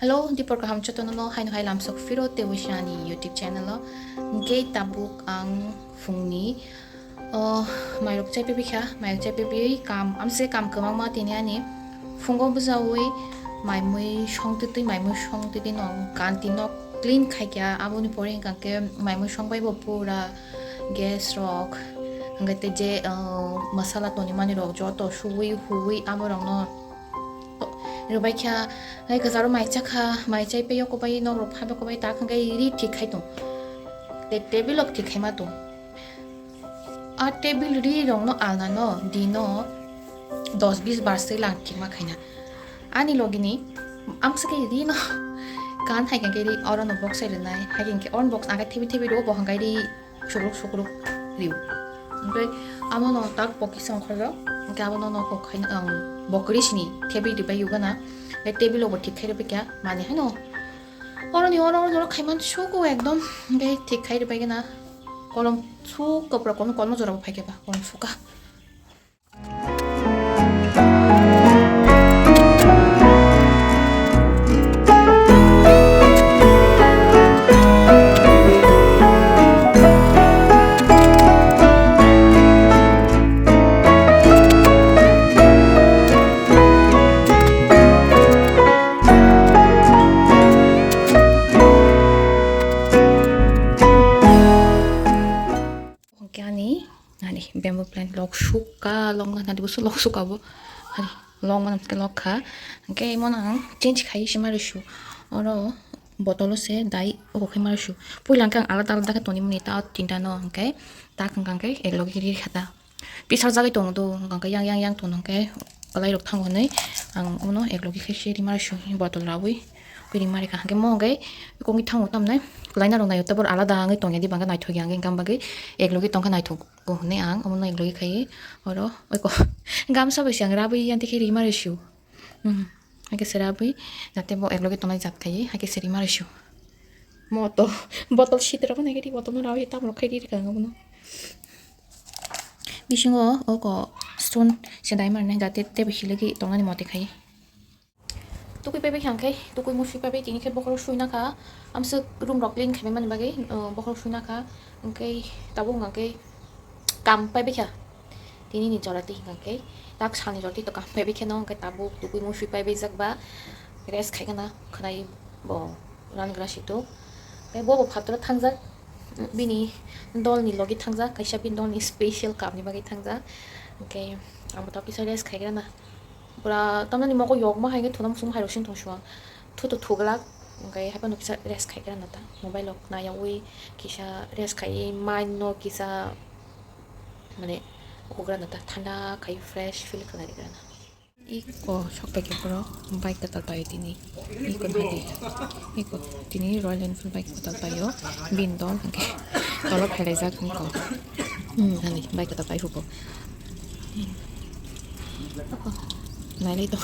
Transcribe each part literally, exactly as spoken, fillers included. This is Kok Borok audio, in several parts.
Hello, dipor kaham jotono no haino hai lamsok phiro tei wisi ani YouTube channel o. Hwnkhe tabuk ang phungni, oh, mairok chaipe bikha, mairok chaipe bi kam, amse kam kwbangma tini ani phungo bwjaui maimui song twtwi, maimui song twtwi no kanti nok clean khaikha, aboni pore hwnkha khe maimui song bai bo pura gas rok, hwnkhe tei je, oh, masala tonwi mani rok joto suwi huwi aborok no rwbaikha, hai kwcharo mai chakha, mai chai pei yokobai nok rok phabe kobai tak hwnkhe ri thik khai tong. Tei table rok thik khai ma tong. A table ri rok no alna no dino dos bis bar se lang thik ma khaina. Ani logini amsa khe ri no kan hai khe ri oro no box sai rwnai, hai khe oro box aga thebi thebi rw bo hwnkhe ri sukruk sukruk riu. Hwnkhe abono tak bo kisa ongkhorjak, hwnkhe abono no kok khaina ang bokri sini thebi ribai yugana, hwnkhe table o bo thik khai rwbaikha, mani haino oroni oro oro jora khaiman sugo ekdom, hwnkhe thik khai rwbaigana, kolom suk kopra kolom kolom jora bo phaikhe ba kolom suka. Hwnkhe ani, ani bamboo plant lok sukha, lok na, nadi busu lok sukha bo. Ani lok mana hwnkhe lok kha. Hwnkhe imo no ang change khai se ma rwsu. Oro bottle o se dai obo khai ma rwsu. Puila hwnkhe ang alada alada khe tonwi mani ta o tinta no hwnkhe tak hwnkha khe ek logi ri kha ta. Pisar jagwi tongo do, hwnkha khe yang yang yang tono hwnkhe kwlai rok thango hwnwi ang uno ek logi khai se ri ma rwsu bottle rawi. Khe ri ma rwkha hwnkhe mo hwnkhe kongwi thango tamni kwlai narwk naio tei boro alada wngwi tongya di bangkhe naithok ya hwnkhe hwnkha bagwi ek logi tongkha naithok. Ko hwnwi ang omono ek logi khai oro oi ko gamsa bai se ang rabwi yanti khe rima rw sio. Hmm. Hai khe se rabwi jate bo ek logi tongnai jat khai hai khe se rima rw sio. Mo to bottle sitra bo nai khe bottle no rabwi tamo rok khai ri rwkha ang omono. Bisingo oko stone se dai mani jate tebo hiligi tongnani mote khai. Tukui paibai khe ang khe, tukui musui paibai tini khe bokhorok suina kha, amswk room rok clean khaimani bagwi, uh, bokhorok suina kha, hwnkhe tabuk hwnkha khe kam paibai kha, tini ni jora twi hwnkha khe, tak salni jora twi to kam paibai khe no, hwnkhe tabuk tukui musui paibai jak ba, rest khai khana khwnai bo rangra situ, tei bo bo phataro thangjak, bini dolni logi thangjak, kaisa bini dolni special kamni bagwi thangjak, hwnkhe amo to kisa rest khai khana. Pura tamni moko yokma hai khe thuna muchung hai rok sing tong suang. Thu to thuglak, hwnkhe haphano kisa rest khai gra nata. Mobile rok naiyawi kisa rest khai mind no kisa mane hugra nata thanda khai fresh feel khlai gra na. Iko sok pai khe boro bike kwtal pai tini. Iko naidi. Iko tini Royal Enfield bike kwtal paio. Bin dol hwnkhe tolo phelaijak iko. Hmm, ani bike kwtal pai hupo. Nailai to,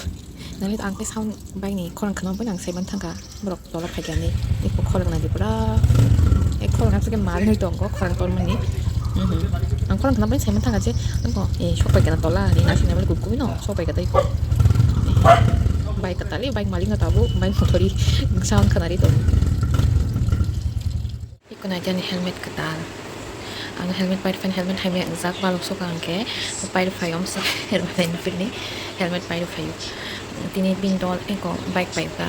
nailai to ang khe sound bike ni khorang khwnam bai ang saiman thangkha borok tola phaikha ni eko khorang nai pura ek khorang aswk khe mal hinwi tongo khorang tormani. Mhm. Ang khorang khwnam bai saiman thangkha je eko e sok pai kana tola ni aswk nai gum gum no sok pai kha tei bike kwtal bike malik no tabuk bike mothori sound khwnari tongo. Iko naidi ani helmet kwtal. Ang helmet pai rw phani helmet hai bai wngjak balok sukha hwnkhe pai rw phaio amsa Royal Enfield ni helmet pai rw phaio. Tini bini dol eko bike pai kha.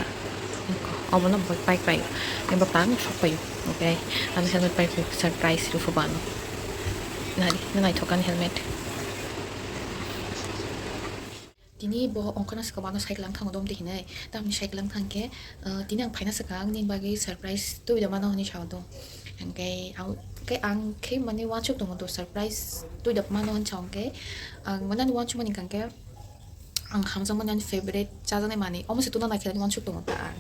Obono bike pai eko tang sok paio. Okay, ano helmet pai rw phaio surprise rw phaio ano. Nari, naithok ani helmet. Tini bo ongkhorna swkang ano cycle ang thango dom de hinwi. Tamni cycle ang thang khe, ah, tini ang phaina swkang nini bagwi surprise twi da mano hinwi sao do. Hwnkhe ang, khe ang khe mane uansuk tongo do surprise twi da mano hinwi sao hwnkhe. Ang mane ani uansuk mani hwnkha khe ang hamjakmani ani favorite chajaknai manwi omo se tuna naikhe ani uansuk tongo ta ang.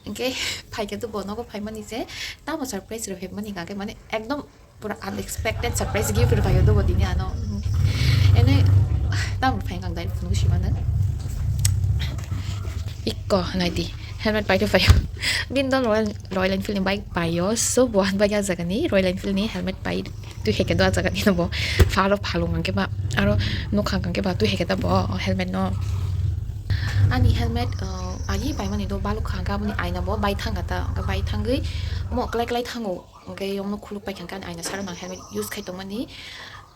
Hwnkhe phaikhe to bo nogo phaimani se tamo surprise rw phemani hwnkha khe mane ekdom pura unexpected surprise gift rwphaio dobo tini ano. Ene tamo phai ang dai phunuk simano. Ikko naidi helmet pai rwphaio. Bini dol Royal, Royal Enfield ni bike paio. So bo han bagya jagani Royal Enfield ni helmet pai twi heke do jagani no bo. Phalo phalung angke ba aro nokha angke ba twi heke da bo helmet no. Ani helmet, uh, Aji paimani do baluk kha, hwnkhe aboni aina bo bai thangkha ta, hwnkhe bai thangwi omo klai klai thango, hwnkhe omono khuluk paikha, hwnkhe ani aina sara nang helmet use khai tongmani,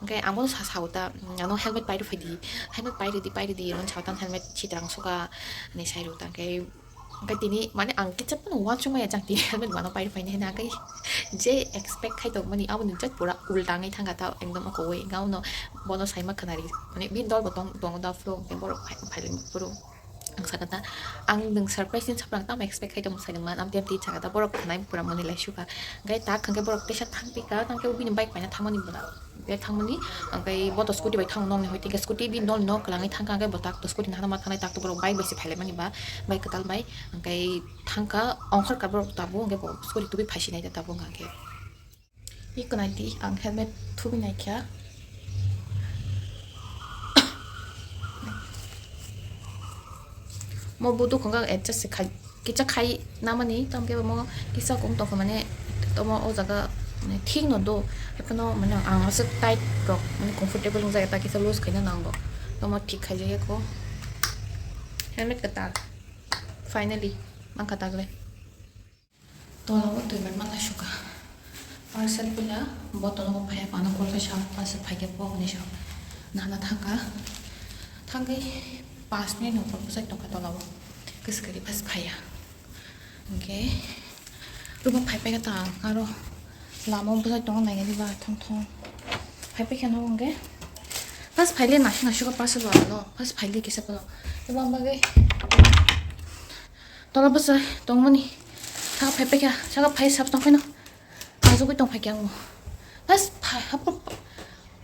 hwnkhe ang bono sa sao ta, ano helmet pai rw phaidi, helmet pai rwdi, pai rwdi, hwnwi sao ta, helmet sitrang sukha hinwi sai rw ta, hwnkhe, hwnkhe tini mane ang kisa phano uansuk maya jang tini helmet mano pai rw phaini hinwi, hwnkhe je expect khai tongmani aboni just pura ulta wngwi thangkha ta, ekdom okowi, hwnkhe abono bono saima khwnari, mane bini dol bo tong, tongo da phuru, hwnkhe borok phai, phai phuru. Ang sakha ta, ang nwng surprise ni saprang tamo expect khai tongmani man, amtwi amtwi sakha ta, borok khwnai pura mani lai sukha. Hwnkhe tak hwnkhe borok teisa thang pika, tang khe bini bike paina thangmani bwla. Be thangmani, hwnkhe bo to scooty bai thang nokni hoi, tei scooty bini dol nok kwlangwi thangkha, hwnkhe bo tak to scooty nahana ma thangnai, tak to borok bike bai se phailaimani ba, bike kwtal bai, hwnkhe thangkha, ongkhorkha borok tabuk, hwnkhe bo scooty tubui phaisinai ta tabuk hwnkhe. Iko nai di, ang helmet thubi nai kha. Mo budu khonga adjust se khai, kisa khai namani, tamkhe mo kisa kum tokha mane, tomo o jaga mane thik no do, haikhe no mane ang aswk tight rok mane comfortable wng jaga, ta kisa loose khaina nango, tomo thik khai jaya kho. Helmet kwtal, finally, mankha tagle. Tola o twi bai manla sukha. Parcel puila bo tola o phaiya, ano call khe sa, parcel phaikhe bo hwnwi sa. Nana thangkha. Thangwi pash minute nung phuru bwsai tongkha tola o. Kwswkari bwsai phaiya. Hwnkhe room o phai paikha ta ang aro lama o bwsai tongo nainani ba thong thong. Phai paikha no hwnkhe first phaile naising naising parcel bo ano. First phaile kisa phano. Tei bang bagwi Tola bwsa tongmani. Saka phai paikha, saka phai sab tongkhaino. Ajugui tongphaikha ang. Bas phai hapuk.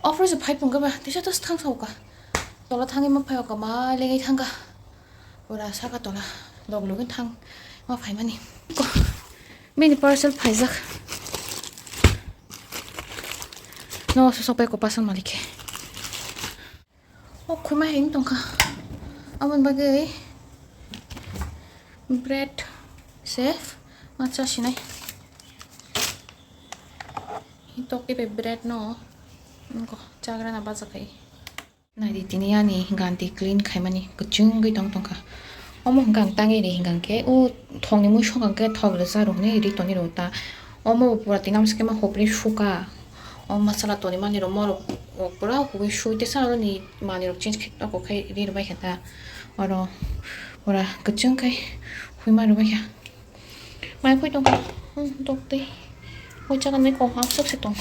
Offer se phai pungkha ba, tisa tas thang sauka. Tola thangwi ma phai oka ma lengai thangka. Ora saka tola. Log login thang ma phaimani. Ko. Bini parcel phaijak. No so sopai ko parcel malik. O khwima him tongkha. Aboni bagwi bread se ma cha sinai. Tok tei bai bread no wngkha chagra na baja khai. Naidi tini ani ganti clean khaimani kwchwngwi tong tongkha. Omo hwnkhe ang tangwi ri hwnkhe o thokni mui songkha hwnkhe thok rwcharo hwnwi ri tongni rw ta. Omo bo pura tinamsukhe ma hopri suka. O masala tonwi manwi rw morok rok pura hubui sui tesa aroni manwi rok change khai tongo khai ri rwbaikha ta. Oro pura kwchwng khai huima rwbaikha. Mai phui tongkha. Hmm, toktwi. Hoi chana nai ko hang sok se tong.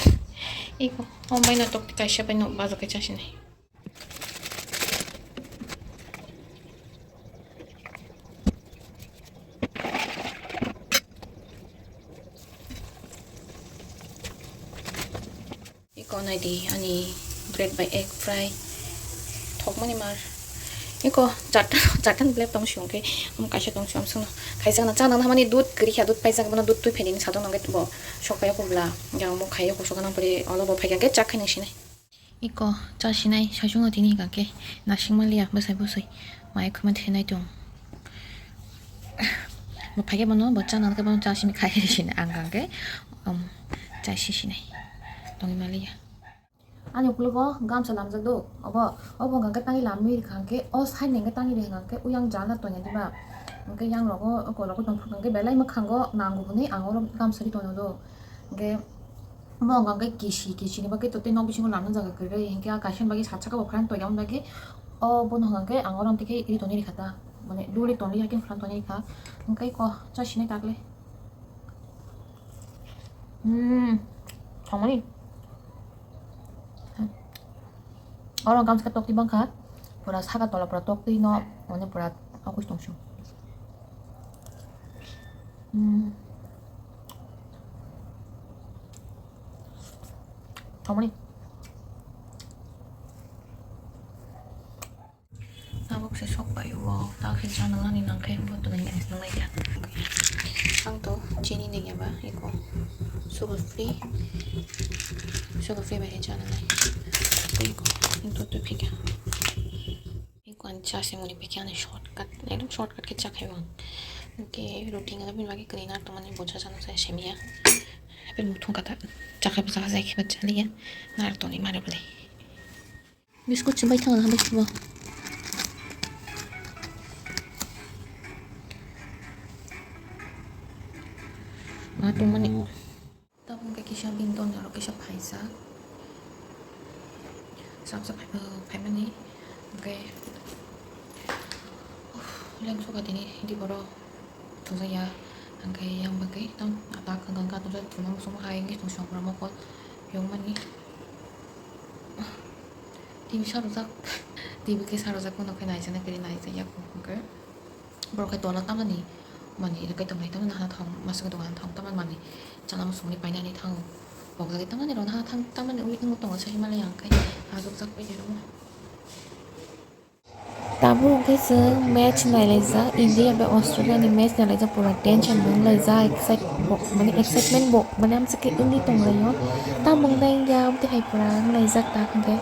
Iko. O mai no toktwi kaisa bai no bajo kai chasinai. Iko nai di ani bread by egg fry. Thokmani mar. Iko charta, charta ni plate tong siyong khe, um, kaisa tong siyong sung. Kaisa na chana hamani dud kwrwi kha, dud paijak bono dud twi phaini sadok nang khe bo sok pai kho bla. Yang mo khai kho sok nang pore olo bo phai khe chak khai nang sinai. Iko cha sinai saichung no tini hwnkha khe nasing manliya bwsai bwswi mai khuma thenai tong. Bo phai khe bono bo cha nang khe bono cha simi khai sini ang hwnkha khe, um, cha si sinai tongwi manliya. Ani ukologo gamsa lamjak do, obo, obo hwnkha khe tangwi lamwi rwkha hwnkhe o side ni hwnkhe tangwi rwkha hwnkhe uyang jala tongya diba, hwnkhe yang rogo oko rogo tongphuru hwnkhe belai mwkhango nango hwnwi ang oro gamsa ri tongya do, hwnkhe. Omo wngkha khe kisi, kisini bagwi to tei nok bisingo lamna jaga kwrwi, hinkhe a kaisa bagwi sat saka bo phan toya, aboni bagwi o bono hwnka khe ang oro amtwi khe ri tongwi rikha ta, mane duri tongwi yakhe phan tongwi rikha, hinkhe ko cha sinai takle. Hmm, thongmani. Oro gamsa toktwi bangkha, pura saka tola pura toktwi no, mane pura okwis tongsu. Hmm. Thomoni. Tabuk se sok bai o, ta khe chana nani nang khe bo to nang nang nai kha. Ang to chini ni ya ba iko sugar free, sugar free bai khe chana nai. Iko, iko to phika. Iko ani cha se muni phika ani shortcut, ekdom shortcut khe cha khai bang. Ke roti ngala bin bagi kri na to mani boja chana sa semia. Hape muthung kata cha khai basa khai khe cha liya. Nar to ni mare bole. Biskut se bai thang hambai se bo. Tongmani. Tabuk hwnkhe kisa bini dondoro kisa phaijak. Sabsa phai-, phaimani. Hwnkhe, uff, lengsoka tini diboro thwngjakya. Hwnkhe yang bagwi tang atak hwnkha hwnkha tongsa thwngma muchungma hai wngkhe tong songkra mokol yongmani. T V sarojak, T V khe sarojak phano khe naijaknai khe naijakya hwnkhe. Borok khe tola tamani manwi rwgwi tongnai, tamani hana thong, masa khe dogan thong, tamani manwi chana muchungni painani thango. Pokjagwi tamani rwna ha thang, tamani ui wng tongo, sai mali ang khe ajukjak pai rw. Tabuk hwnkhe chwng match nailaijak, India bai Australia ni match nailaijak, pura tension bo wnglaijak, excite bo, mane excitement bo, mane amsa khe wngwi tonglaio. Tamo wngna wngya, amtwi hai pura wnglaijak tak hwnkhe.